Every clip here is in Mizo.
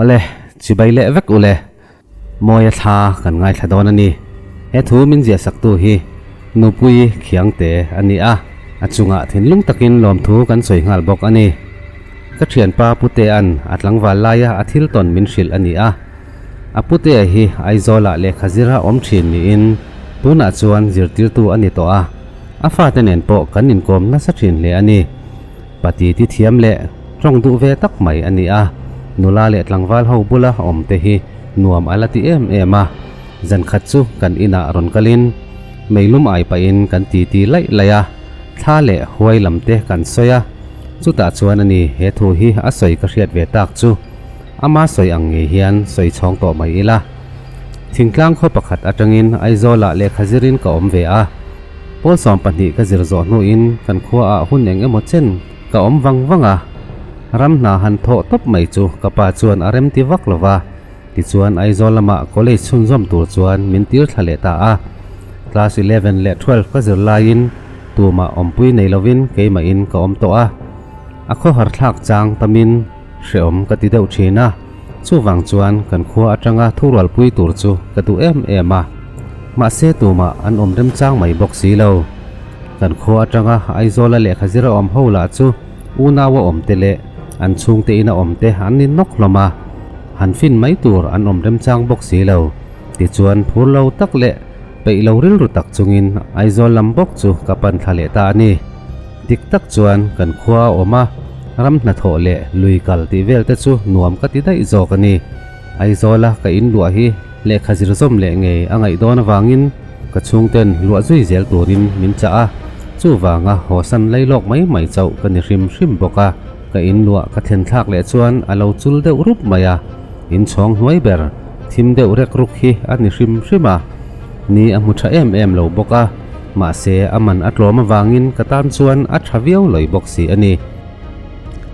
Awle, chibai leh vek ule. Mawia thla kan ngaithla dawn a ni. He thu min ziahsaktu hi Nupui Khiangte a ni a, a chungah thinlung takin lawmthu kan sawi nghal bawk a ni. Ka thianpa Putea'n a tlangval laia a thil tawn min hrilh a ni a. A Putea hi Aizawlah lehkha zira awm thin niin tunah chuan zirtirtu a ni tawh a, a fate nen pawh kan inkawm nasa thin hle a ni. Pati ti thiam leh tawng duh ve tak mai a ni a, nula leh tlangval ho bula awm te hi nuam a la ti em em a. Zan khat chu kan inah rawn kalin meilum ai pahin kan titi laih laih a, thla leh huai lam te kan sawi a, chutah chuan a ni he thu hi a sawi ka hriat ve tak chu ama sawi ang ngei hian sawi chhawng tawh mai ila. Thingtlang khaw pakhat atangin Aizawlah lehkha zirin ka awm ve a. Pawl 12 ka zir zawh hnuin kan khuaah hun eng emaw chen ka awm vang vang a, ram hna han thawh tawp mai chu ka pa chuan a rem ti vak lo va, tichuan Aizawl lamah college chhunzawm tur chuan min tir thla leh ta a. Class 11 leh 12 ka zir laiin tumah awmpui nei lovin keimahin ka awm tawh a, a khawhar thlak chang tamin hrehawm ka ti deuh thin a. Chuvang chuan kan khua atanga thurualpui tur chu ka duh em em a, mahse tumah an awm remchang mai bawk si lo. Kan khua atanga Aizawla lehkha zir a awm ho lah chu unau a awm te leh an chhungte in a awm te an ni nawk hlawm a, han fin mai tur an awm remchang bawk si lo. Tichuan phur lo tak leh peih lo rilru tak chungin Aizawl lam bawk chu ka pan thla leh ta a ni. Dik tak chuan kan khua a awm a, ram hnathawh leh lui kal tih vel te chu nuam ka ti daih zawk a ni. Aizawla ka in luah hi lehkha zir zawm leh ngei a ngaih dawn avangin ka chhungten luah zui zel turin min chah a, chuvanga hawsan lailawk mai mai chauh ka ni hrim hrim bawk a. Ka in luah ka thlen thlak leh chuan a lo chul deuh rup mai a, in chhawng hnuai ber thim deuh rek ruk hi a ni hrim hrim a, ni a hmu tha em em lo bawk a. Mahse, a man a tlawm avangin ka tan chuan a tha viau lawih bawk si a ni.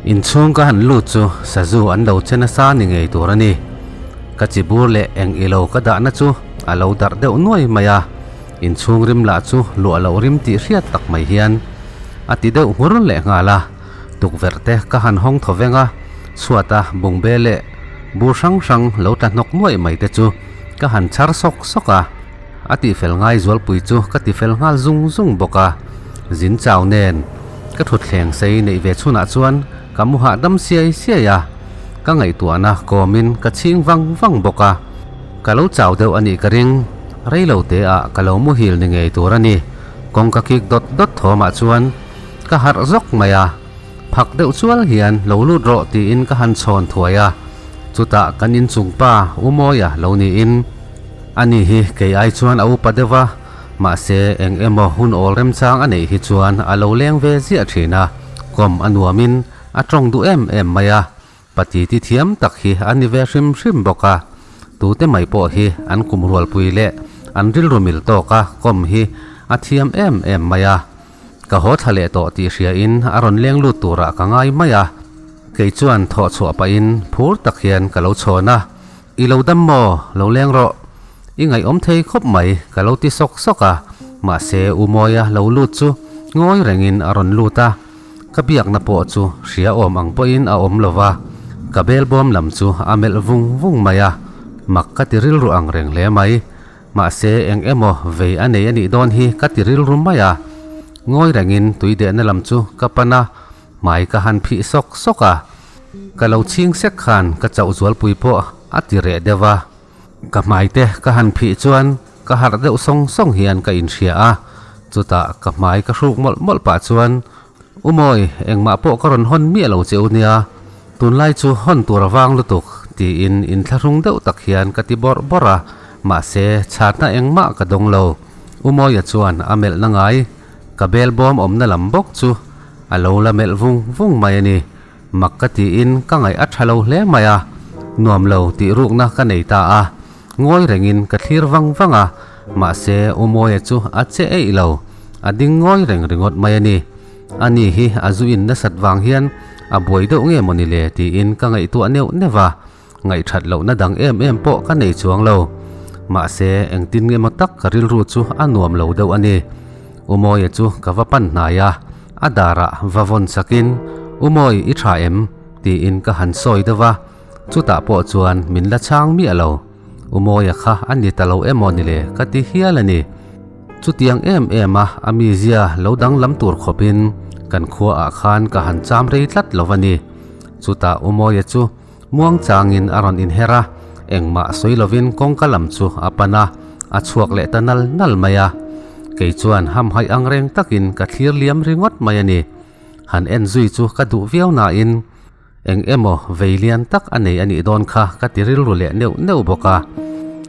Inchhung ka han lut chu sazu an lo che nasa ni ngei tur a ni. Ka chi bur leh eng ilo ka dahna chu a lo darh deuh nuai mai a, inchhung rim lah chu luah loh rim tih hriat tak mai hian a ti deuh nghur leh nghal a. Tukverh te ka han hawng thaw veng a, chhuata bungbel leh bur hrang hrang lo tla hnawk nuaih mai te chu ka han chhar sawk sawk a. A tihfel ngai zualpui chu ka tifel nghal zung zung bawk a, zin chau nen ka thutthleng sei neih ve chhunah chuan ka mu hahdam siai siai a, ka ngaihtuahna kawmin ka chhing vang vang bawk a, ka lo chau deuh a nih ka ring, reilo te ah ka lo muhil ni ngei tur a ni, kawngka kik dawt dawt thawmah chuan ka harh zawk mai a, phak deuh chual hian lo lut rawh tiin ka han chhawn thuai a, chutah kan inchung pa U Mawia lo niin. Ani hi kei ai chuan a upa deuh a, mahse eng emaw hun awl remchang a neih hi chuan a lo leng ve ziah thin a, kawm a nuamin a tawng duh em em mai a, pati ti thiam tak hi a ni ve hrim hrim bawk a, tute mai pawh hi an kum rualpui leh an rilru mil tawka kawm hi a thiam em em mai a. Ka haw thla leh tawh tih hriain a rawn leng lut turah ka ngai mai a, kei chuan thawh chhuah pahin phur tak hian ka lo chhawn a. I lo dam maw? Lo leng rawh. I ngaihawm thei khawp mai, ka lo ti sawk sawk a. Mahse, U Mawia lo lut chu ngawi rengin a rawn lut a. Ka biakna pawh chu hria awm ang pawhin a awm lo va. Ka belbawm lam chu a melh vung vung mai a. Mak ka ti rilru ang reng hle mai. Mahse, eng emaw vei a nei a nih dawn hi ka ti rilru mai a. Ngawi rengin tui dehna lam chu ka pan a. Hmai ka han phih sawk sawk a, ka lo chhing sek khan ka chauh zualpui pawh a ti reh deuh a. Ka hmai te ka han phih chuan ka harh deuh sawng sawng hian ka inhria a, chutah ka hmai ka hruk mawlh mawlh pah chuan, U Mawi, engmah pawh ka rawn hawn miah lo che u nia, tunlai chu hawn tur a vang lutuk, tiin inthlahrung deuh tak hian ka ti bawrh bawrh a, mahse chhatna engmah ka dawng lo. U Mawia chuan a melhna ngai. Ka belbawm awmna lam bawk chu a lo la melh vung vung mai a ni. Mak ka tiin ka ngaih a tha lo hle mai a, nuam lo tih rukna ka nei ta a. Ngawi rengin ka thlir vang vang a, mahse U Mawia chu a che eih lo, a ding ngawi reng ringawt mai a ni. Ani hi a zu in nasat vang hian a buai deuh nge mawni le tiin ka ngaihtuah neuh neuh a. Ngaihthat lohna dang em em pawh ka nei chuang lo. Mahse, engtin nge maw tak ka rilru chu a nuam lo deuh a ni. U Mawia chu ka va pan hnai a, a darah va vawn sakin, U Mawi, i tha em? tiin ka han sawi deuh a. Chutah pawh chuan min la chhang miah lo. U Mawia kha a ni ta lo emaw ni le ka ti hial a ni. Chutiang em em a a mizia lo danglam tur khawpin kan khuaah khan ka han cham rei tlat lo a ni. Chutah U Mawia chu muang changin a rawn inher a, engmah sawi lovin kawngka lam chu a pan a, a chhuak leh ta nal nal mai a. Kei chuan hamhaih ang reng takin ka thlir liam ringawt mai a ni. Han en zui chu ka duh viau nain Eng emaw vei lian tak a nei a nih dawn kha ka ti rilru leh neuh neuh bawk a.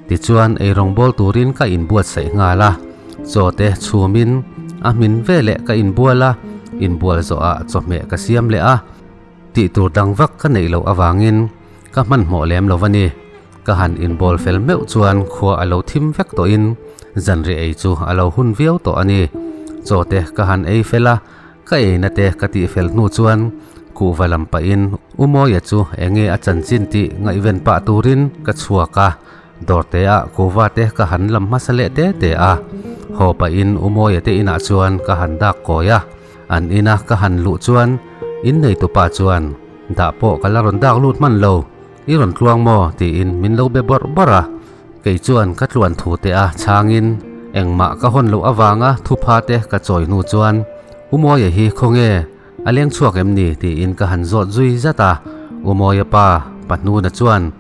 Tichuan eirawngbawl turin ka inbuatsaih nghal a, chaw te chhumin a hmin veleh ka inbual a, inbual zawhah chawhmeh ka siam leh a, tih tur dang vak ka neih loh avangin ka hmanhmawh lem lo a ni. Ka han inbawl fel meuh chuan khua a lo thim vek tawhin zanriah ei chu a lo hun viau tawh a ni. Chaw te ka han ei fel a, Ka eina te ka tih fel hnu chuan kuhva lam pahin U Mawia chu enge a chanchin tih ngaihven pah turin ka chhuak a, dawrte ah kuhva te ka han lam hmasa leh te te a. Haw pahin U Mawia te inah chuan ka han dak kawi a, an ina ka han luh chuan inneitupa chuan dah pawh ka la rawn dak lut hman lo. I rawn tluang maw? tiin min lo be bawrh bawrh a. Kei chuan ka tluan thu teh a chhangin engmah ka hawn loh avanga thupha te ka chawi hnu chuan U Mawia hi khawnge a leng chhuak em ni? tiin ka han zawt zui zat a. U Mawia pa Pahnuna chuan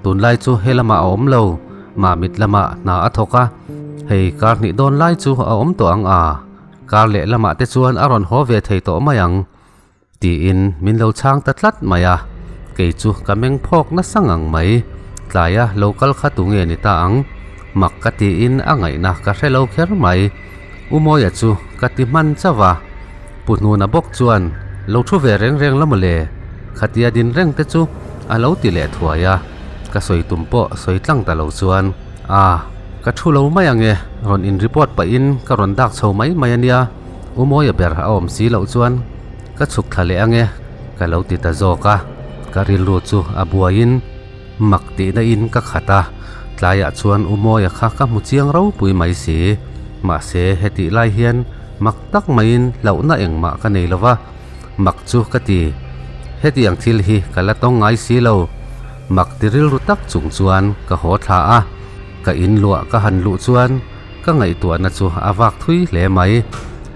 tunlai chu he lamah a awm lo, Mamit lamah hna a thawk a, hei kar hnih dawn lai chu a awm tawh ang a, kar leh lamah te chuan a rawn haw ve thei tawh mai ang. Tiin min lo chhang ta tlat mai a, kei chu ka meng phawk nasa ngang mai. Tlaia lo kal kha tu nge ni ta ang? Mak ka tiin a ngaihna ka hre lo kher mai. U Mawia chu ka ti hman chauh a, Pu Hnuna bawk chuan lo thu ve reng reng la mawle, khatia din reng te chu a lo ti leh thuai a, ka sawi tum pawh sawi tlang ta lo chuan, A, ka thu lo mai ang e, rawn in report pahin ka rawn dak chho mai mai a nia. U Mawia ber a awm si loh chuan ka chhuk thla leh ange ka lo ti ta zawk a, ka rilru chu a buaiin mak tihna in ka khat a, tlaiah chuan U Mawia kha ka hmu chiang ropui mai si. Mahse hetih lai hian mak tak maiin hlauhna engmah ka nei lova, mak chu ka ti. Hetiang thil hi ka la tawng ngai si lo. Mak ti rilru tak chung chuan ka haw thla a, ka inluah ka han luh chuan Ka ngaihtuahna chu a vak thui hle mai.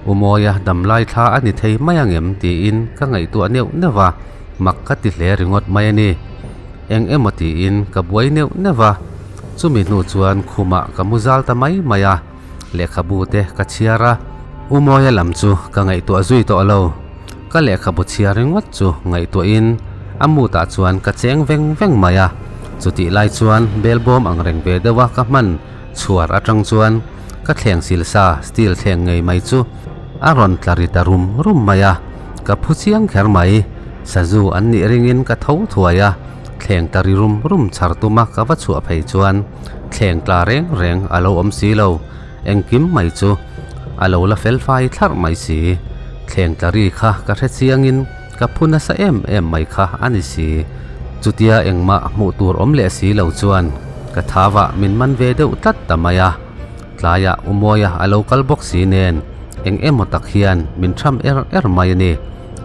U Mawia damlai thla a ni thei mai angem tiin ka ngaihtuah neuh neuh a, mak ka ti hle ringawt mai a ni. Eng emaw tiin ka buai neuh neuh a, chumi hnu chuan khumah ka mu zal ta mai mai a, lehkhabu te ka chhiar a. U Mawia lam chu ka ngaihtuah zui tawh lo. Ka lehkhabu chhiar ringawt chu ngaihtuahin a mutah chuan ka cheng veng veng mai a, chutih lai chuan belbawm ang reng ve deuha ka hman Chhuar atang chuan ka thleng silsa steel thleng ngei mai chu a rawn tla ri ta rum rum mai a, ka phu chiang kher mai. Sazu an nih ringin ka tho thuai a, thleng ta ri rum rum chhar tuma ka va chhuah phei chuan thleng tla reng reng a lo awm si lo, engkim mai chu a lo la fel fai thlarh mai si. Thleng tla ri kha ka hre chiangin ka phu nasa em em mai kha a ni si. Chutia engmah hmuh tur awm leh si lo chuan ka thavah min man ve deuh tlat ta mai a. Tlaiah U Mawia a lo kal bawk si nen eng emaw tak hian min tham er er mai a ni.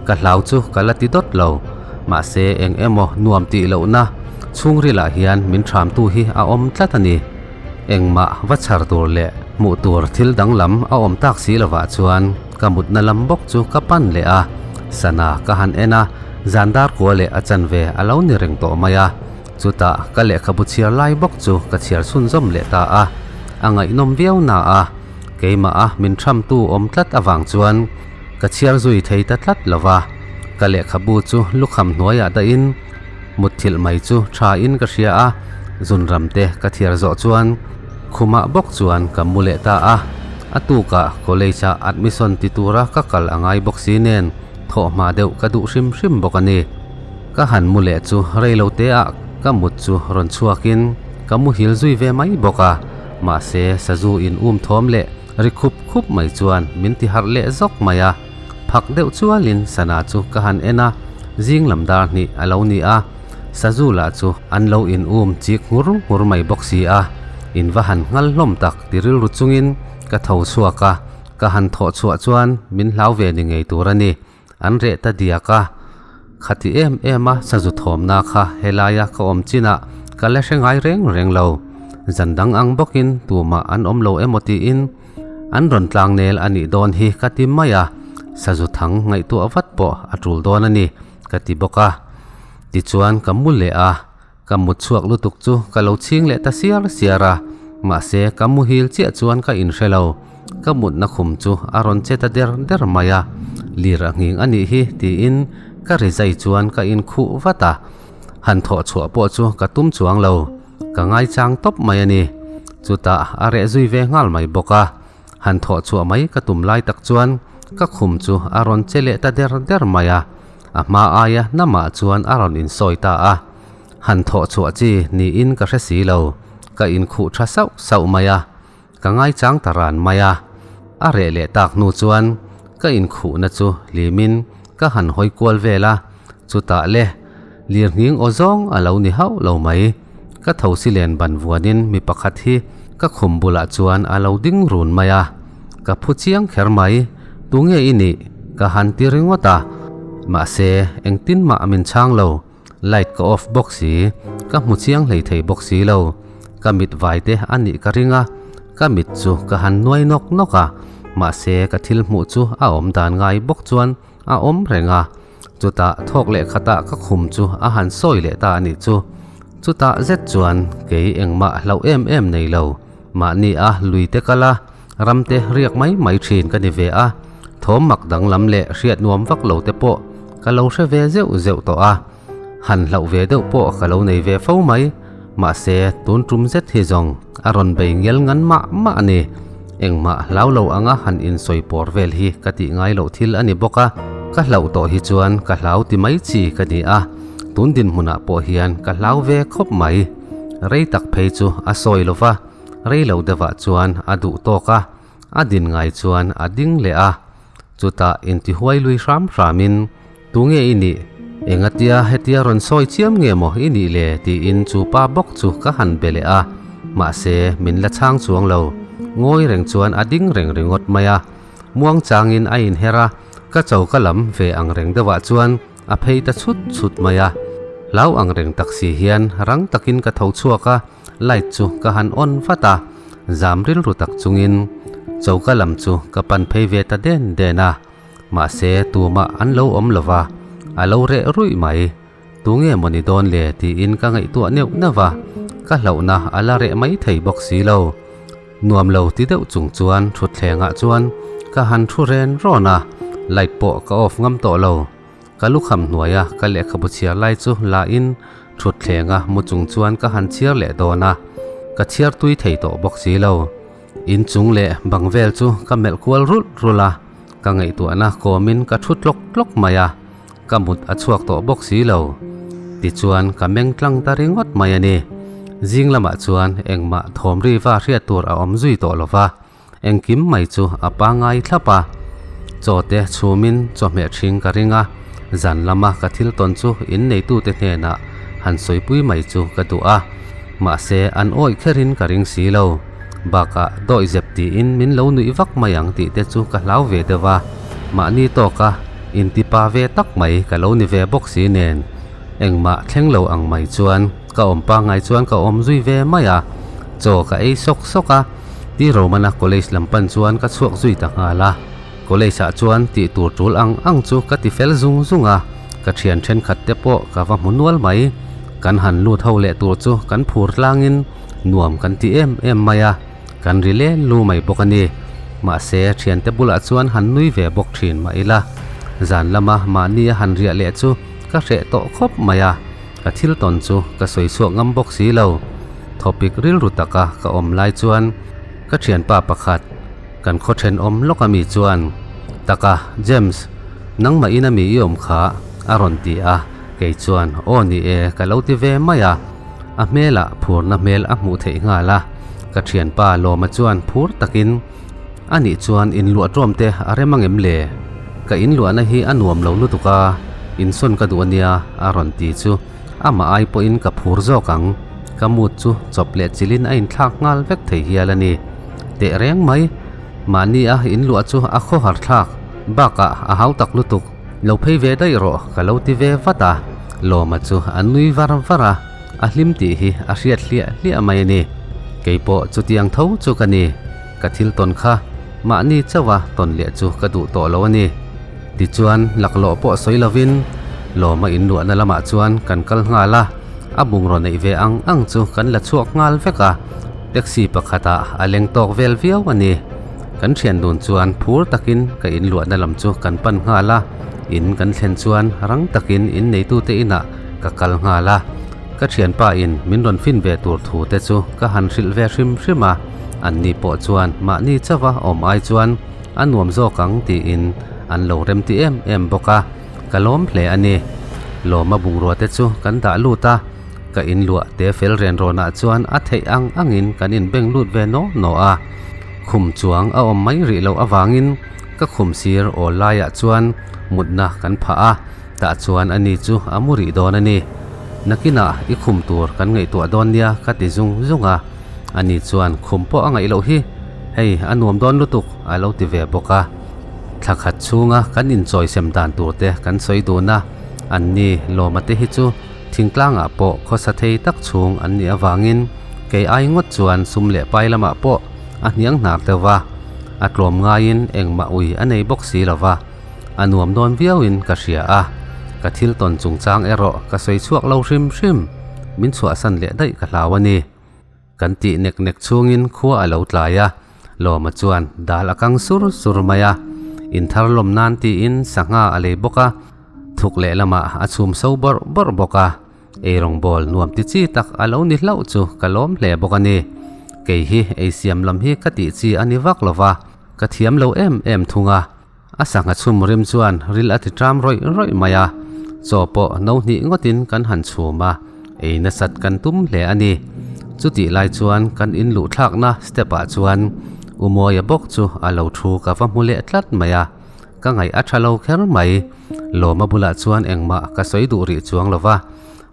Ka hlau chu ka la ti dawt lo. Mahse eng emaw nuam tih lohna chhungrilah hian min thamtu hi a awm tlat a ni. Engmah va chhar tur leh hmuh tur thil danglam a awm tak si lovah chuan ka mutna lam bawk chu ka pan leh a, sana ka han en a, zan dar kua leh a chanve a lo ni reng tawh mai a, chutah ka lehkhabu chhiar lai bawk chu ka chhiar chhunzawm leh ta a, a ngaihnawm viau na a, keimah a min thamtu awm tlat avang chuan ka chhiar zui thei ta tlat lo va, ka lehkhabu chu lukham hnuaiah dahin Mutthilh mai chu tha in ka hria a, zunram te ka thiar zawh chuan khumah bawk chuan ka mu leh ta a. A tukah college ah admission ti tura ka kal a ngai bawk si nen thawh hma deuh ka duh hrim hrim bawk a ni. Ka han mu leh chu rei lo te ah ka mut chu rawn chhuak in ka muhil zui ve mai bawk a, mahse sazu in um thawm leh ri khup khup mai chuan min ti harh leh zawk mai a. Phak deuh chualin sana chu ka han en a, zing lam dar hnih a lo ni a, sazu lah chu an lo in um chik nghur nghur mai bawk si a, in va han nghal hlawm tak ti rilru chungin ka tho chhuak a, ka han thawh chhuah chuan min hlau ve ni ngei tur a ni, an reh ta diak a. Khati em em a sazu thawmna kha helaia ka awm chinah ka la hre ngai reng reng lo. Zan dang ang bawkin tumah an awm lo emaw tiin an rawn tlang nel a nih dawn hi ka ti mai a, sazu thang ngaihtuah vat pawh a tul dawn a ni ka ti bawk a. Tichuan ka mu leh a. Ka mut chhuak lutuk chu ka lo chhing leh ta siar siar a, mahse ka muhil chiah chuan ka inhre lo. Ka mutna khum chu a rawn che ta der der mai a, lir a nghing a nih hi tiin ka rizai chuan ka inkhuh vat a. Han thawh chhuah pawh chu ka tum chuang lo, ka ngaichang tawp mai a ni. Chutah a reh zui ve nghal mai bawk a. Han thawh chhuah mai ka tum lai tak chuan ka khum chu a rawn che leh ta der der mai a, a hma aia namah chuan a rawn insawi ta a. Han thawh chhuah chi niin ka hre si lo, ka inkhuh tha sauh sauh mai a, ka ngaichang ta ran mai a. A reh leh tak hnu chuan ka inkhuhna chu hlimin ka han hawi kual vel a, chutah le Lirnghing aw zawng a lo ni hauh lo mai. Ka thosi len ban vuanin mi pakhat hi ka khum bulah chuan a lo ding run mai a. Ka phu chiang kher mai, Tunge i nih? Ka han ti ringawt a. Mahse, engtin mah min chhang lo. Light ka off bawk si, ka hmu chiang hlei thei bawk si lo. Ka mit vai te a nih ka ring a, ka mit chu ka han nuai nawk nawk a. Mahse, ka thil hmuh chu a awm dan ngai bawk chuan a awm reng a. Chutah thawk leh khatah ka khum chu a han sawi leh ta a nih chu. Chutah zet chuan kei engmah hlauh em em nei lo. Mahni a lui te kal a, ram te riak mai mai thin ka ni ve a. Thawm mak danglam leh hriat nuam vak lo te pawh ka lo hre ve zeuh zeuh tawh a. Han hlauh ve deuh pawh ka lo nei ve fo mai. Mahse tun tum zet hi zawng a rawn bei ngial ngan mah mah a ni. Engmah hlau lo anga han insawi pawr vel hi ka tih ngai loh thil a ni bawk a, ka hlauh tawh hi chuan ka hlau ti mai chi ka ni a, tun dinhmunah pawh hian ka hlau ve khawp mai. Rei tak phei chu a sawi lo va, rei lo deuhah chuan a duh tawk a, a din ngai chuan a ding leh a. Chutah intihuai lui hram hramin, Tunge i nih? Engatia hetia rawn sawi chiam nge maw i nih le? tiin chu pa bawk chu ka han be leh a, mahse min la chhang chuang lo. Ngawi reng chuan a ding reng ringawt mai a. Muang changin a inher a, ka choka lam ve ang reng deuhah chuan a phei ta chhut chhut mai a. Hlau ang reng tak si hian rang takin ka tho chhuak a, light chu ka han on vat a, zam rilru tak chungin choka lam chu ka pan phei ve ta den den a. Mahse, tumah an lo awm lo va, a lo reh ruih mai. Tunge maw ni dawn le tiin ka ngaihtuah neuh neuh va, ka hlauhna a la reh mai thei bawk si lo. Nuam lo ti deuh chung chuan thutthlengah chuan ka han thu ren rawn a, light pawh ka off ngam tawh lo. Ka lukham hnuaia ka lehkhabu chhiar lai chu la in thutthlengah mu chung chuan ka han chhiar leh dawn a, ka chhiar tui thei tawh bawk si lo. In chung leh bang vel chu ka melh kual rulh rulh a, ka ngaihtuahna kawmin ka thu tlawk tlawk mai a, ka mut a chhuak tawh bawk si lo. Tichuan ka meng tlang ta ringawt mai a ni. Zing lamah chuan engmah thawm riva hriat tur a awm zui tawh lo va, engkim mai chu a pangai thlap a. Chaw te chhumin chawhmeh ṭhing ka ring a, zan lama ka thil tawn chu inneitute hnenah han sawipui mai chu ka duh a, mahse an awih kherin ka ring si lo. Bakah dawih zep tiin min lo nuih vak mai ang tih te chu ka hlau ve deuh a, mahni tawka intipa ve tak mai ka lo ni ve bawk si nen engmah thleng lo ang mai chuan ka awm pangngai chuan ka awm zui ve mai a, chaw ka ei sawk sawk a, Ti Romana college lam pan chuan ka chhuak zui ta nghal a, college ah chuan tih tur tul ang ang chu ka ti fel zung zung a, ka thian thenkhat te pawh ka va hmu nual mai, kan han lut ho leh tur chu kan phur tlangin Nuam kan ti em em mai a, kan ri lel lu mai bawk a ni. Mahse, thiante bulah chuan han nui ve bawk thin mah ila, zan lama mahni a han riah leh chu ka hreh tawh khawp mai a, ka thil tawn chu ka sawi chhuak ngam bawk si lo. Thawpik rilru taka ka awm lai chuan ka thianpa pakhat, kan khaw thenawm lawk ami chuan, Taka, James, nangmah in ami i awm kha? a rawn ti a, kei chuan, Aw ni e, ka lo ti ve mai a. A hmelah phurna hmel a hmuh theih nghal a, ka thianpa Lawma chuan phur takin, A nih chuan inluah ṭawm te a rem angem le? Ka inluahna hi a nuam lo lutuk a, insawn ka duh a nia, a rawn ti chu amah ai pawhin ka phur zawk ang. Ka mood chu chawp leh chilhin a inthlak nghal vek thei hial a ni. Teh reng mai, mahni a inluah chu a khawhar thlak, bakah a hau tak lutuk. Lo phei ve daih rawh ka lo ti ve vat a, Lawma chu a nui var var a, a hlim tih hi a hriat hliah hliah mai a ni. Keipawh chutiang tho chu ka ni, ka thil tawn kha mahni chauha tawn leh chu ka duh tawh lo a ni. Tichuan laklawh pawh sawi lovin Lawma inluahna lamah chuan kan kal nghal a, a bungraw neih ve ang ang chu kan la chhuak nghal vek a, taxi pakhatah a leng tawk vel viau a ni. Kan thian dun chuan phur takin ka inluahna lam chu kan pan nghal a, in kan thlen chuan rang takin in neitute inah ka kal nghal a. Ka thianpa in min rawn fin ve tur thu te chu ka han hrilh ve hrim hrim a, anni pawh chuan mahni chauha awm ai chuan a nuam zawk ang tiin an lo remti em em bawk a, ka lawm hle a ni. Lawma bungrua te chu kan dah lut a, ka inluah te fel ren rawnah chuan a theih ang angin kan inbeng lut ve naw naw a. Khum chuang a awm mai rih loh avangin ka khum sir awl laiah chuan mutna kan phah a, tah chuan ani chu a mu rih dawn a ni. Nakinah i khum tur kan ngaihtuah dawn nia ka ti zung zung a, ani chuan khum pawh a ngaih loh hi, hei a nuam dawn lutuk a lo ti ve bawk a. Thla khat chhunga kan inchawisem dan tur te kan sawi dun a, anni lawma te hi chu Thingtlangah pawh khawsa thei tak chhung an nih avangin kei ai ngawt chuan sum leh pai lamah pawh a hniang hnar deuh va, a tlawm ngaiin engmah ui a nei bawk si lo va, a nuam dawn viauin ka hria a, ka thil tawn chungchang erawh ka sawi chhuak lo hrim hrim, min chhuahsan leh daih ka hlau a ni. Kan tih nek nek chhungin khua a lo tlai a, Lawma chuan dal a kang sur sur mai a, inthar lawm nan tiin sangha a lei bawk a, thuk leh lamah a chhum so bawrh bawrh bawk a, eirawng bawl nuam ti chi tak a lo ni hlauh chu ka lawm hle bawk a ni. Kei hi eisiam lam hi ka tih chi a ni vak lo va, ka thiam lo em em thung a. A sangha chhum rim chuan ril a ti ṭam rawih rawih mai a, chaw pawh no hnih ngawtin kan han chhum a, ei nasat kan tum hle a ni. Chutih lai chuan kan in luh thlakna step ah chuan Umawia bawk chu a lo thu ka va hmu leh tlat mai a, ka ngaih a tha lo kher mai. Lawma bulah chuan engmah ka sawi duh rih chuang lo va,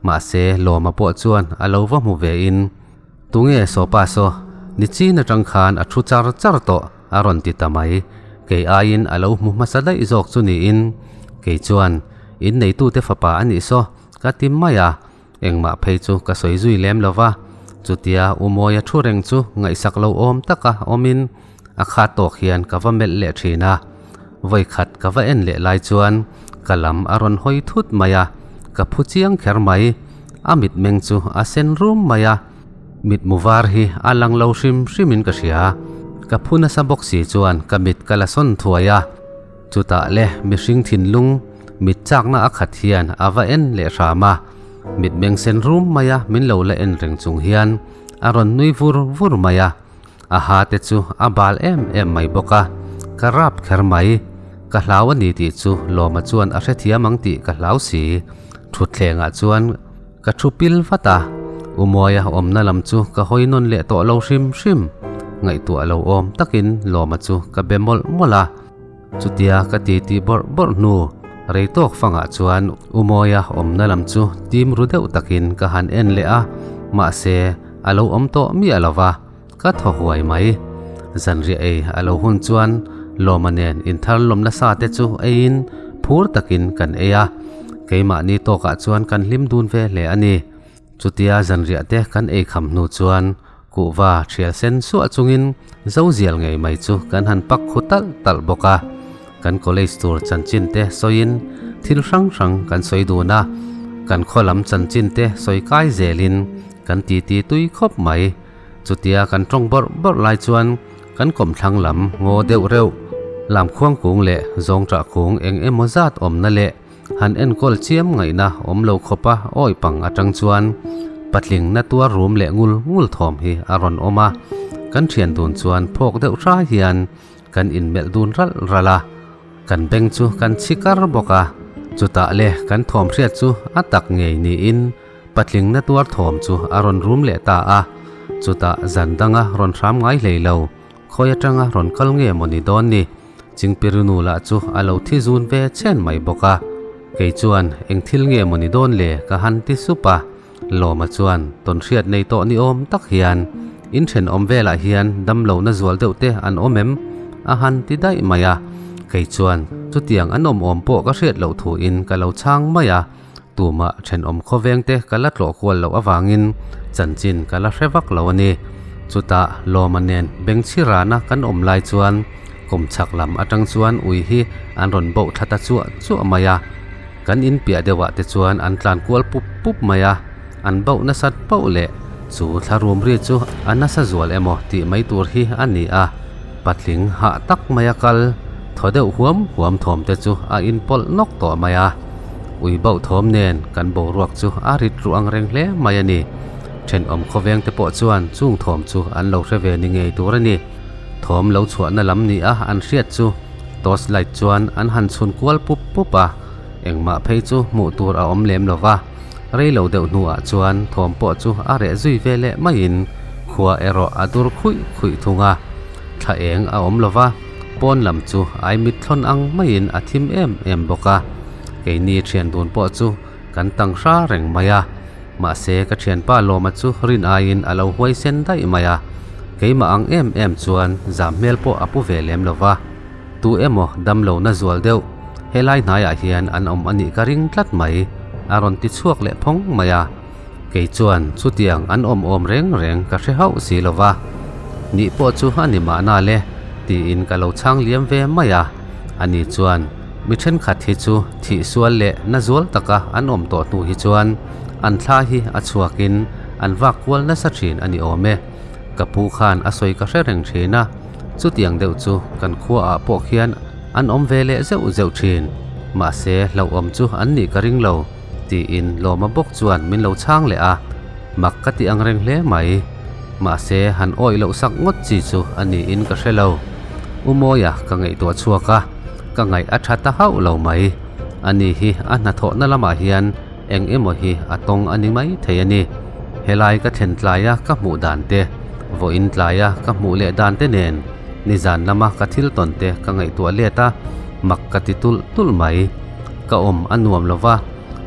mahse Lawma pawh chuan a lo va hmu ve in, Tunge Sawpa saw, ni chin atang khan a thu char char tawh. A rawn ti ta mai. Kei aiin a lo hmu hmasa daih zawk chu niin, kei chuan, In neitute fapa a nih saw, ka ti mai a. Engmah phei chu ka sawi zui lem lo va. Chutia U Mawia thu reng chu ngaihsak lo awm taka awmin a khat tawk hian ka va melh leh thin a. Vawikhat ka va en leh lai chuan ka lam a rawn hawi thut mai a, ka phu chiang kher mai. A mitmeng chu a sen rum mai a. Mitmu var hi a lang lo hrim hrimin ka hria. Ka phu nasa bawk si chuan ka mit ka la sawn thuai a. Chutah le mihring thinlung mit chakna a khat hian a va en leh hram a. Mit meng sen rum mai a min lo la en reng chung hian a rawn nui vur vur mai a. A ha te chu a bal em em mai bawk a. Ka rap kher mai. Ka hlau a ni tih chu Lawma chuan a hrethiam ang tih ka hlau si. Thutthlengah chuan. Ka thu pil vat a, Umawia awmna lam chu ka hawi nawn leh tawh lo hrim hrim. Ngaihtuah lo awm takin Lawma chu ka be mawlh mawlh a. Chutia ka titi bawrh bawrh hnu rei tawk fangah chuan Umawia awmna lam chu tim ru deuh takin ka han en leh a, mahse a lo awm tawh miah lo va, ka thaw huai mai. Zanriah ei a lo hun chuan Lawma nen inthar lawm nasa te chu eiin phur takin kan ei a, keimahni tawkah chuan kan hlim dun ve hle a ni. Chutia zanriah te kan ei kham hnu chuan kuhva thial sen suah chungin zozial ngei mai chu kan han pak khu talh talh bawk a. Kan college tur chanchin te sawiin thil hrang hrang kan sawi dun a, kan khaw lam chanchin te sawi kai zelin kan titi tui khawp mai. Chutia kan tawng bawrh bawrh lai chuan kan kawmthlang lam ngaw deuh reuh, lamkhuang kung leh zawngṭah kung eng emaw zat awmna leh han enkawl chiam ngaihna awm lo khawpa awi pang atang chuan patling na tuar rum leh ngul ngul thawm hi a rawn awm a. Kan thian dun chuan phawk deuh hra hian kan inmelh dun ralh ralh a, kan beng chu kan chhi kar bawk a. Chutah le kan thawm hriat chu a tak ngei niin Patling na tuar thawm chu a rawn rum leh ta a, chutah zan danga rawn hram ngai hlei lo, khawi atanga rawn kal nge maw ni dawn ni? Chingpirinu lah chu a lo thi zun ve chen mai bawk a, kei chuan eng thil nge maw ni dawn le ka han ti sup a, Lawma chuan tawnhriat nei tawh ni awm tak hian in thenawm velah hian damlo na zual deuh te an awm em? a han ti daih mai a. Kei chuan chutiang an awm awm pawh ka hriat loh thuin ka lo chhang mai a, tumah thenawm khawvengte ka la tlawh kual loh avangin chanchin ka la hre vak lo a ni. Chutah Lawma nen bengchhirana kan awm lai chuan kawmchhak lam atang chuan ui hi an rawn boh thla ta chuah chuah mai a. Kan in piah deuhah te chuan an tlan kual pup pup mai a, an bauh nasat pauh leh chu thla rum ri chu a nasa zual emaw tih mai tur hi a ni a, patling hah tak maia kal thaw deuh huam huam thawm te chu a inpawlh nawk tawh mai a, ui bauh thawm nen kan boruak chu a rit ruh ang reng hle mai a ni. Thenawm khawveng te pawh chuan chung thawm chu an lo hre ve ni ngei tur a ni. Thawm lo chhuahna lam ni a an hriat chu Torch light chuan an han chhun kual pup pup a, engmah phei chu hmuh tur a awm lem lo va, rei lo deuh hnuah chuan thawm pawh chu a reh zui ve leh maiin khua erawh a dur khuih khuih thung a, thla eng a awm lo va, pawn lam chu ai mit thlawn ang maiin a thim em em bawk a, keini thian dun pawh chu kan tang hra reng mai a, mahse ka thianpa Lawma chu rin aiin a lo huaisen daih mai a, keimah ang em em chuan zam hmel pawh a pu ve lem lo va, tu emaw damlo na zual deuh helai hnaiah hian an awm a nih ka ring tlat mai, a rawn ti chhuak leh phawng mai a, kei chuan chutiang an awm awm reng reng ka hre hauh si lo va, nih pawh chu a ni mahna le tiin ka lo chhang liam ve mai a, ani chuan. Mi thenkhat hi chu thih sual leh na zual taka an awm tawh hnu hi chuan an thla hi a chhuakin an vak kual nasa thin a ni awm e. Ka pu khan a sawi ka hre reng thin a, chutiang deuh chu kan khuaah pawh khian an awm ve leh zeuh zeuh thin. Mahse hlauhawm chu an nih ka ring lo, tiin Lawma bawk chuan min lo chhang leh a, mak ka ti ang reng hle mai. Mahse han awih loh sak ngawt chi chu a niin ka hre lo. U Mawia ka ngaihtuah chhuak a, ka ngaih a tha ta hauh lo mai. Ani hi a hnathawhna lamah hian eng emaw hi a tawng a ni mai thei a ni. Helai ka thlen tlaia ka hmuh dan te, vawiin tlaia ka hmuh leh dan te nen nizan lama ka thil tawn te ka ngaihtuah let a, mak ka ti tulh tulh mai. Ka awm a nuam lo va,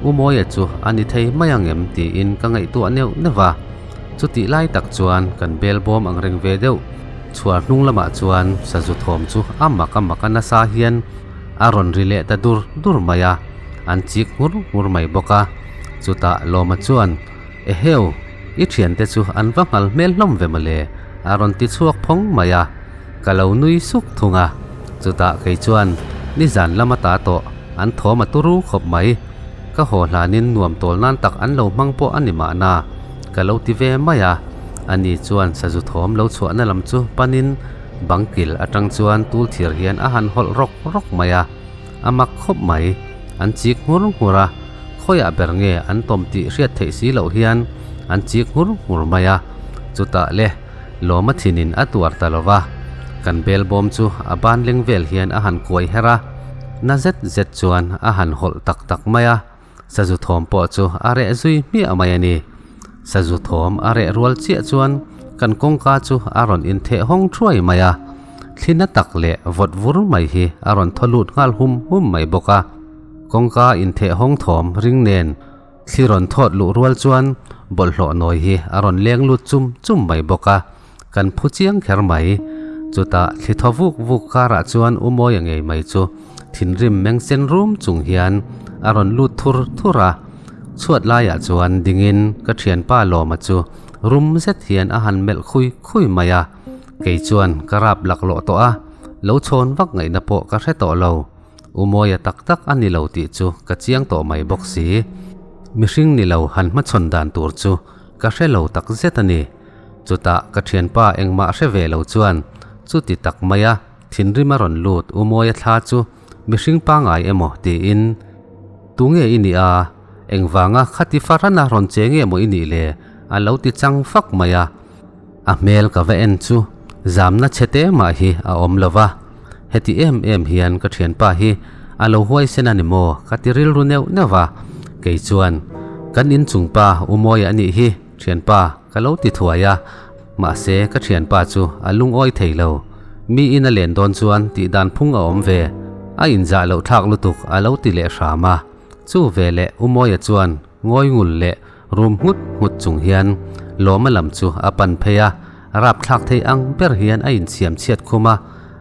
U Mawia chu a ni thei mai ang em tiin ka ngaihtuah neuh neuh a. Chutih lai tak chuan kan bel bawm ang reng ve deuh. Chhuar hnung lamah chuan sazu thawm chu a mak a mak a nasa hian a rawn ri leh ta dur dur mai a, an chik nghur nghur mai bawk a. Chutah Lawma chuan, Eheu, i thiante chu an va nghal hmel hlawm ve mawle, a rawn ti chhuak phawng mai a. Ka lo nui suk thung a. Chutah kei chuan, Nizan lama ta tawh, an thawm a turu khawp mai. Ka haw hlanin nuam tawl nan tak an lo hmang pawh a ni mahna, ka lo ti ve mai a. Ani chuan sazu thawm lo chhuahna lam chu panin bang kil atang chuan tul thir hian a han hawlh rawk rawk mai a. A mak khawp mai. An chik nghur nghur a, khawiah ber nge an tawm tih hriat theih si loh hian an chik nghur nghur mai a. Chutah le, Lawma thinin a tuar ta lo va, kan bel bawm chu a ban leng vel hian a han kuai her a, na zet zet chuan a han hawlh tak tak mai a. Sazu thawm pawh chu a reh zui hmiah mai a ni. Sazu thawm a reh rual chiah chuan kan kawngka chu a rawn intheh hawng thuai mai a, thli na tak leh vawt vur mai hi a rawn thaw lut nghal hum hum mai bawk a. Kawngka intheh hawng thawm ring nen thli rawn thawt luh rual chuan bawlhhlawh nawi hi a rawn leng lut chum chum mai bawk a. Kan phu chiang kher mai. Chutah thli thaw vuk vuk karah chuan U Mawia ngei mai chu thinrim meng sen rum chung hian a rawn lut thur thur a. Chhuat laiah chuan dingin ka thianpa Lawma chu rum zet hian a han melh khui khui mai a. Kei chuan ka rap laklawh tawh a, lo chhawn vak ngaihna pawh ka hre tawh lo. U Mawia tak tak a ni lo tih chu ka chiang tawh mai bawk si. Mihring ni lo han hmachhawn dan tur chu ka hre lo tak zet a ni. Chutah ka thianpa engmah hre ve lo chuan chuti tak maia thinrim a rawn lut U Mawia thla chu mihring pangai emaw tiin, Tunge i nih a? Engvanga khati farana rawn che nge maw i nih le? a lo ti chang fak mai a. A hmel ka va en chu zamna chhe te mah hi a awm lo va, heti em em hian ka thianpa hi a lo huaisen a ni maw ka ti rilru neuh neuh va, kei chuan kan inchungpa U Mawia a nih hi. Thianpa, ka lo ti thuai a, mahse ka thianpa chu a lungawi thei lo. Mi in a len dawn chuan tih dan phung a awm ve, a inzah loh thlak lutuk a lo ti leh hram a. Chu ve leh U Mawia chuan ngawi ngul leh rum nghut nghut chung hian Lawma lam chu a pan phei a, rapthlak thei ang ber hian a inchhiam chhiat khum a,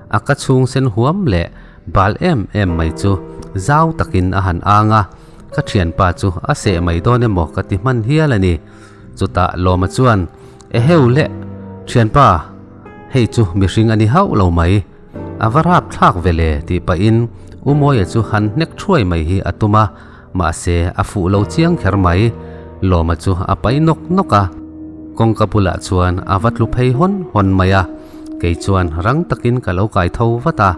a ka chhung sen huam leh. bal em em mai chu zau takin a han ang a, ka thianpa chu a seh mai dawn emaw ka ti hman hial a ni. Chutah Lawma chuan, Eheu le, thianpa, hei chu mihring a ni hauh lo mai. A va rap thlak ve le tih pahin U Mawia chu han hnek thuai mai hi a tum a, mahse a fuh lo chiang kher mai. Lawma chu a pai nawk nawk a, kawngka bulah chuan a va tlu phei hawn hawn mai a, kei chuan rang takin ka lo kai tho vat a,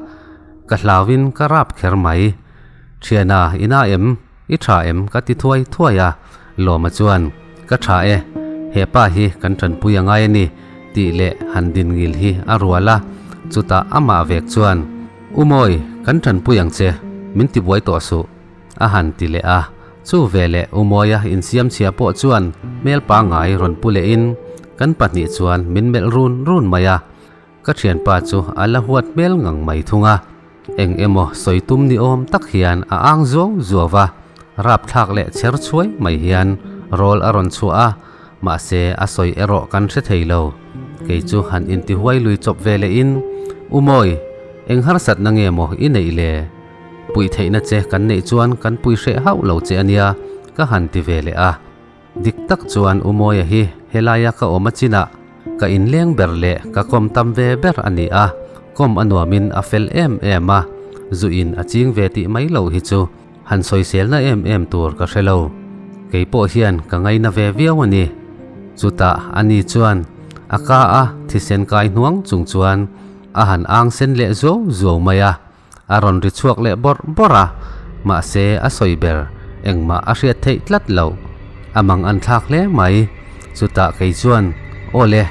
ka hlauin ka rap kher mai. Thiana, ina em? I tha em? ka ti thuai thuai a, Lawma chuan, Ka tha e, he pa hi kan tanpui a ngai a ni, tih leh han din ngil hi a rual a, chutah amah vek chuan, U Mawi, kan tanpui ang che, min ti buai tawh suh, a han ti leh a, chu veleh U Mawia insiam chhia pawh chuan hmel pangngai rawn pu lehin kan pahnih chuan min melh run run mai a. Ka thianpa chu a la huat hmel ngang mai thung a, eng emaw sawi tum ni awm tak hian a ang zuau zuau va, rapthlak leh chher chhuai mai hian rawl a rawn chhuah a, mahse a sawi erawh kan hre thei lo. Kei chu han intihuai lui chawp ve lehin, U Mawi, eng harsatna nge maw i neih le? Puih theihna che kan neih chuan kan pui hreh hauh lo che a nia, ka han ti ve leh a. Dik tak chuan U Mawia hi helaia ka awm a chinah ka inleng ber leh ka kawm tam ve ber a ni a, kawm a nuamin a fel em em a, zu in a ching ve tih mai loh hi chu han sawiselna em em tur ka hre lo. Kei pawh hian ka ngaina ve viau a ni. Chutah ani chuan a ka a thisen kai hnuang chung chuan a han ang sen leh zuau zuau mai a. A rawn ri chhuak leh bawrh bawrh a, mahse a sawi ber engmah a hriat theih tlat loh. A mang an thlak hle mai. Chutah kei chuan, Aw le,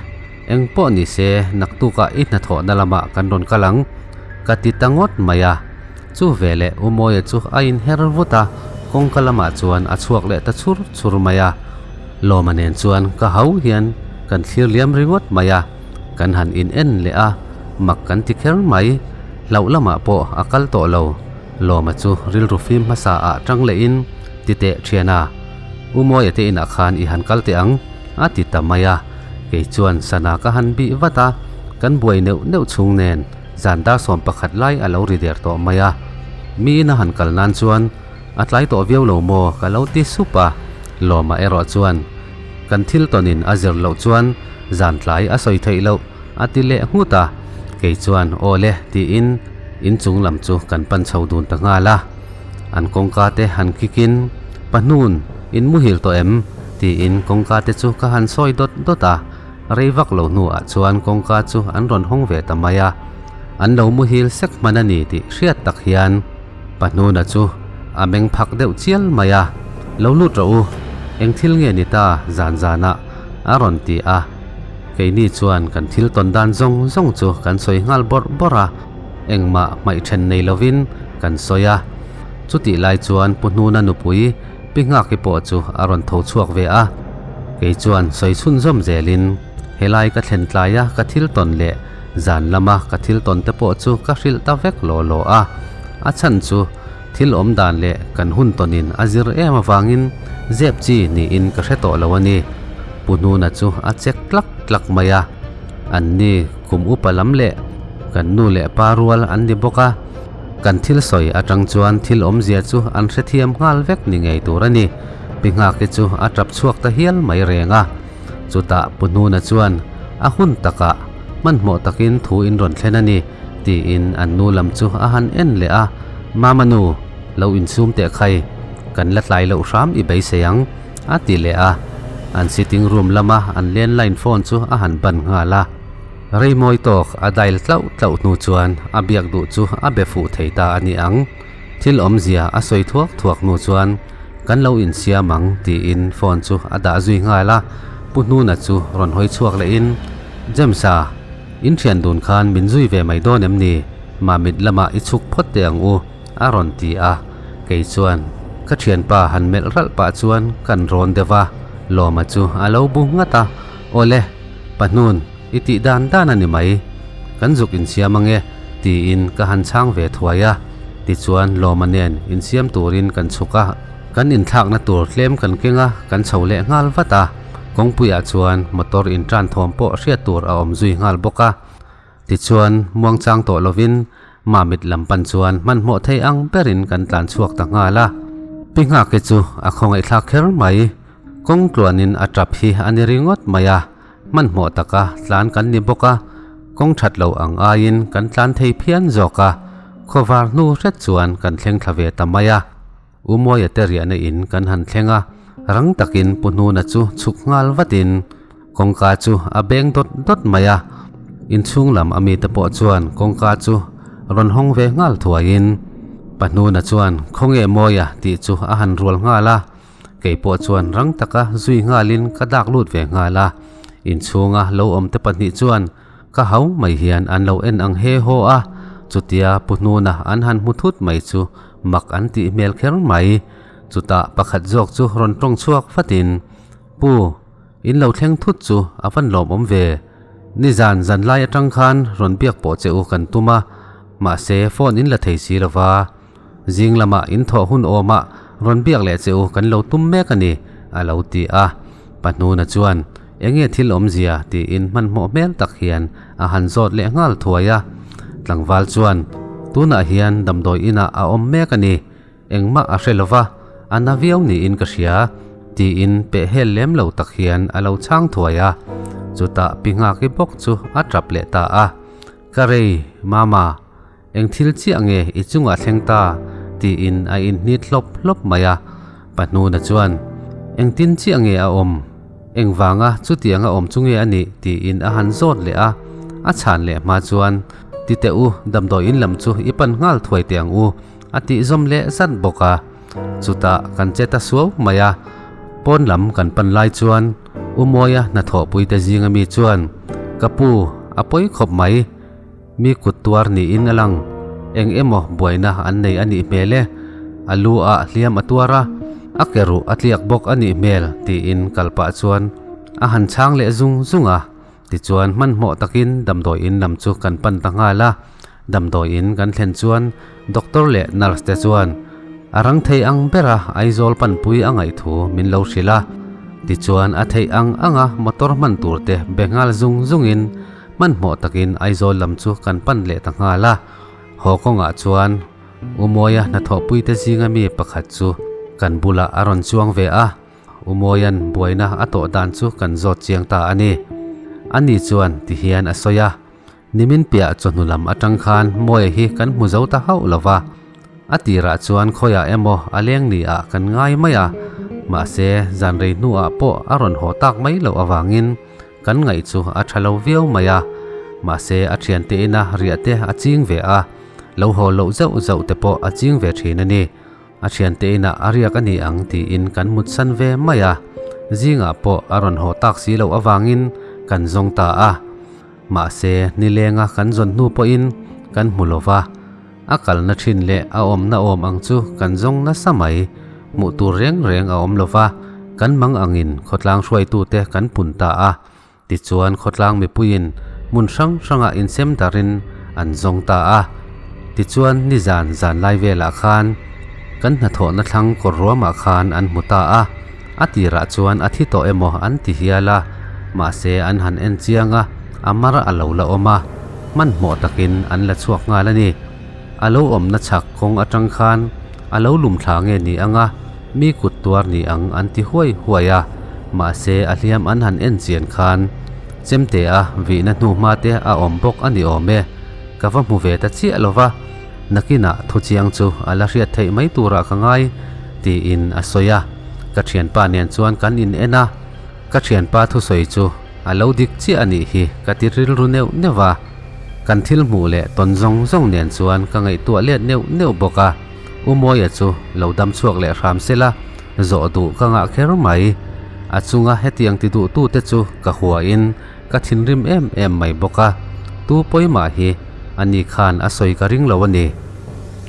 eng pawh ni se naktukah i hnathawhna lamah kan rawn kal ang, ka ti ta ngawt mai a. Chu veleh U Mawia chu a inher vut a, kawngka lamah chuan a chhuak leh ta chhur chhur mai a. Lawma nen chuan ka hau hian kan thlir liam ringawt mai a. Kan han in en leh a, mak kan ti kher mai. Hlauh lamah pawh a kal tawh lo. Lawma chu rilru fim hmasa ah tang leh in, Ti teh thian a, U Mawia te inah khan i han kal teh ang, a ti ta mai a. Kei chuan sana ka han bih vat a, kan buai neuh neuh chhung nen zan dar 11 lai a lo ri der tawh mai a. Mi ina han kal nan chuan a tlai tawh viau lo maw ka lo ti sup a. Lawma erawh chuan kan thil tawnin a zir loh chuan zan tlai a sawi theih loh a ti leh nghut a, kei chuan aw le tiin inchung lam chu kan pan chho dun ta nghal a. An kawngka te han kikin, Pahnun, in muhil tawh em? tiin kawngka te chu ka han sawi dawt dawt a, rei vak lo hnuah chuan kawngka chu an rawn hawng ve ta mai a. An lo muhil sek hman a ni tih hriat tak hian Pahnuna chu a meng phak deuh chial mai a, Lo lut rawh u, eng thil nge ni ta zan zanah? a rawn ti a. Keini chuan kan thil tawn dan zawng zawng chu kan sawi nghal bawrh bawrh a, engmah hmaih then nei lovin kan sawi a. Chutih lai chuan Pu Hnuna nupui Pi Nghaki pawh chu a rawn tho chhuak ve a. Kei chuan sawi chhunzawm zelin helai ka thlen tlaia ka thil tawn leh zan lama ka thil tawn te pawh chu ka hrilh ta vek law law a. A chhan chu thil awm dan leh kan hun tawnin a zir em avangin zep chi niin ka hre tawh lo a ni. Pu Hnuna chu a chek tlak tlak mai a, an ni kum upa lam leh kan nu leh pa rual an ni bawk a, kan thil sawi atang chuan thil awmzia chu an hrethiam nghal vek ni ngei tur a ni. Pi Nghaki chu a tap chhuak ta hial mai reng a. Chutah Pu Hnuna chuan a hun takah hmanhmawh takin thu in rawn thlen a ni tiin an nu lam chu a han en leh a, Mama nu, lo insum teh khai, kan la tlai loh hram i beisei ang. A ti leh a, an sitting room lama an landline phone chu a han ban nghal a. Rei mawi tawk a dial tlauh tlauh hnu chuan a biak duh chu a be fuh thei ta a ni ang. Thil awmzia a sawi thuak thuak hnu chuan kan lo insiam ang tiin phone chu a dah zui nghal a. Pu Hnuna chu rawn hawi chhuak lehin, James-a, in thian dun khan min zui ve mai dawn em ni? Mamit lamah i chhuk phawt teh ang u. A rawn ti a, kei chuan ka thianpa han melh ralh pah chuan kan rawn deuh a, Lawma chu a lo bu nghat a, Awle, Pahnun, i tih dan dan a ni mai, kan zuk insiam ange, tiin ka han chhang ve thuai a, tichuan Lawma nen insiam turin kan chhuk a, kan inthlakna tur tlem kan keng a, kan chho leh nghal vat a, kawngpuiah chuan motor intan thawm pawh hriat tur a awm zui nghal bawk a. Tichuan, muangchang tawh lovin Mamit lam pan chuan hmanhmawh thei ang berin kan tlan chhuak ta nghal a. Pi Nghaki chu a khawngaihthlak kher mai. Kawng tluanin a tap hi a ni ringawt mai a, hmanhmawh taka tlan kan ni bawk a, kawng that lo ang aiin kan tlan thei phian zawk a, khawvar hnu hret chuan kan thleng thla ve ta mai a. U Mawia te riahna in kan han thleng a, rang takin Pu Hnuna chu chhuk nghal vatin kawngka chu a beng dawt dawt mai a, inchhung lam a mite pawh chuan kawngka chu rawn hawng ve nghal thuaiin Pa Hnuna chuan Khawnge Mawia tih chu a han rual nghal a, kei pawh chuan rang taka zui nghalin ka dak lut ve nghal a, inchhunga lo awm te pahnih chuan Ka hau mai hian an lo en ang he haw a, chutia Pu Hnuna an han hmu thut mai chu mak an tih hmel kher mai. Chutah pakhat zawk chu rawn tawng chhuak fatin, Pu, in lo thleng thut chu a van lawmawm ve. Nizan zan lai atang khan rawn biak pawh che u kan tum a, mahse phone in la thei si lo va. Zing lamah in thawh hun awmah rawn biak leh che u kan lo tum mek a ni, a lo ti a. Pahnuna chuan, Enge thil awmzia? tiin hmanhmawh hmel tak hian a han zawt leh nghal thuai a. Tlangval chuan, Tunah hian damdawi inah a awm mek a ni, engmah a hre lova, a na viau niin ka hria, tiin pehhel lem lo tak hian a lo chhang thuai a. Chutah Pi Nghaki bawk chu a tap leh ta a, Ka rei, Mama. Eng thil chiah nge i chungah thleng ta? tiin a inhnit hlawp hlawp mai a. Pahnuna chuan, Engtin chiah nge a awm? Engvanga chutiang a awm chu nge a nih? tiin a han zawt leh a. A chhan leh hma chuan, Ti teh u, damdawi in lam chu i pan nghal thuai teh ang u, a tih zawm leh zat bawk a. Chutah kan che ta suau mai a. Pawn lam kan pan lai chuan U Mawia hnathawhpuite zinga mi chuan, Ka pu, a pawi khawp mai. Mi kut tuar niin a lang. Eng emaw buaina an nei a nih hmel e. A lu ah hliam a tuar a, a ke ruh a tliak bawk a nih hmel tiin kal pah chuan a han chhang leh zung zung a. Tichuan hmanhmawh takin damdawi in lam chu kan pan ta nghal a. Damdawi in kan thlen chuan doctor leh nurse te chuan a rang thei ang bera Aizawl panpui a ngaih thu min lo hrilh a. Tichuan a theih ang anga motor hman tur te be nghal zung zungin Hmanhmawh takin Aizawl lam chu kan pan leh ta nghal a, haw kawngah chuan U Mawia hnathawhpuite zinga mi pakhat chu kan bulah a rawn chuang ve a, U Mawia'n buaina a tawh dan chu kan zawt chiang ta a ni. Ani chuan ti hian a sawi a, Nimin piah chawhnu lam atang khan Mawia hi kan hmu zo ta hauh lo va, A tirah chuan khawiah emaw a leng ni ah kan ngai mai a, mahse zan rei hnuah pawh a rawn haw tak mai loh avangin kan ngaih chu a tha lo viau mai a, mahse a thiante ina riah te a ching ve a, lo haw loh zauh zauh te pawh a ching ve thin a ni. A thiante inah a riak a ni ang tiin kan mutsan ve mai a, zingah pawh a rawn haw tak si loh avangin kan zawng ta a. Mahse nilenga kan zawn hnu pawhin kan hmu lo va, a kalna thin leh a awmna awm ang chu kan zawng nasa mai. Hmuh tur reng reng a awm lo va, kan mang angin khawtlang hruaitute kan pun ta a. Tichuan khawtlang mipuiin hmun hrang hrangah insem darin an zawng ta a. Tichuan nizan zan lai velah khan kan hnathawhna thlang kawr ruamah khan an hmu ta a. A tirah chuan a thi tawh emaw an ti hial a, mahse an han en chiang a, a mar a lo la awm a, hmanhmawh takin an la chhuak nghal a ni. A lo awmna chhak kawng atang khan a lo lum thla nge ni ang a, mi kut tuar ni ang an ti huai huai a, mahse a hliam an han en chian khan chemte a vihna hnuhma te a awm bawk a ni awm e, ka va hmu ve ta chiah lo va. Nakinah thuchiang chu a la hriat theih mai turah ka ngai, tiin a sawi a. Ka thianpa nen chuan kan in en a, ka thianpa thusawi chu a lo dik chiah a nih hi ka ti rilru neuh neuh a. Kan thil hmuh leh tawn zawng zawng nen chuan ka ngaihtuah let neuh neuh bawk a, U Mawia chu lo dam chhuak leh hram sela, zawh duh ka ngah kher mai. A chunga hetiang ti duhtute chu ka huain Ka thinrim em em mai bawk a, tu pawimah hi ani khan a sawi ka ring lo a ni.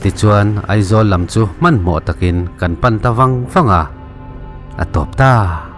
Tichuan Aizawl lam chu hmanhmawh takin kan pan ta vang vang a, a tawp ta.